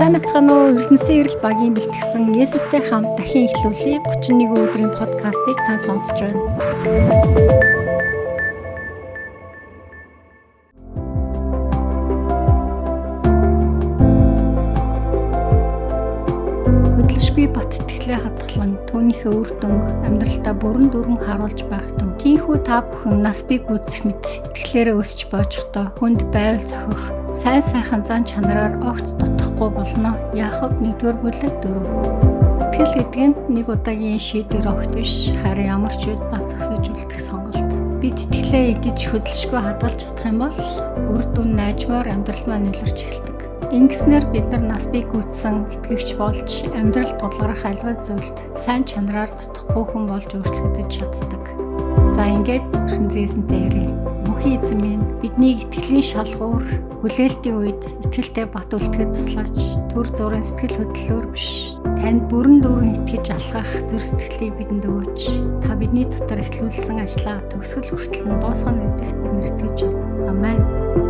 Сайн бацгаана уу? Эрдэнэсийн эрэл багийн бэлтгэсэн Есүстэй хамт дахин эхлүүлье 31 өдрийн подкастыг та сонсож байна. Хөдөлшгүй бат итгэлээ хадгалан түүнийхээ үр дүнг амьдралдаа бүрэн дүүрэн харуулж байх тун. Тийхүү та бүхэн нас бий гүйцэх мэт итгэлээрээ өсч боожихдоо хүнд байвал зохих сайн сайхан зан чанараар огт дутахгүй болно. Яаков 1-р бүлэг 4. Итгэл гэдэг нь нэг удаагийн шийдвэр огт биш, харин ямар ч үед бат зогсож үлдэх сонголт. Бид итгэлээ ингэж хөдөлшгүй хадгалж чадах юм бол үр дүн найжмаар амьдрал маань илэрч эхэлдэг. Ингэснээр бид нар нас бий гүйцсэн итгэгч болж амьдрал тулгарах альва зүйлд сайн чанараар дутахгүй хүн болж өөрчлөгдөж чаддаг. За ингээд ертөнцийн эзэнтэй ярив. Мөнхийн эзэн минь биднийг итгэлийн шалгуур хүлээлтийн үед итгэлтэй бат үлдэхэд туслаач. Төр зургийн сэтгэл хөдлөлөөр биш. Танд бүрэн дүүрэн итгэж алхах зүр сэтгэлийг бидэнд өгөөч. Та бидний дотор эхлүүлсэн ажлаа төгсгөл хүртэл нь дуусгана гэдэгт бид нар итгэж байна. Амен.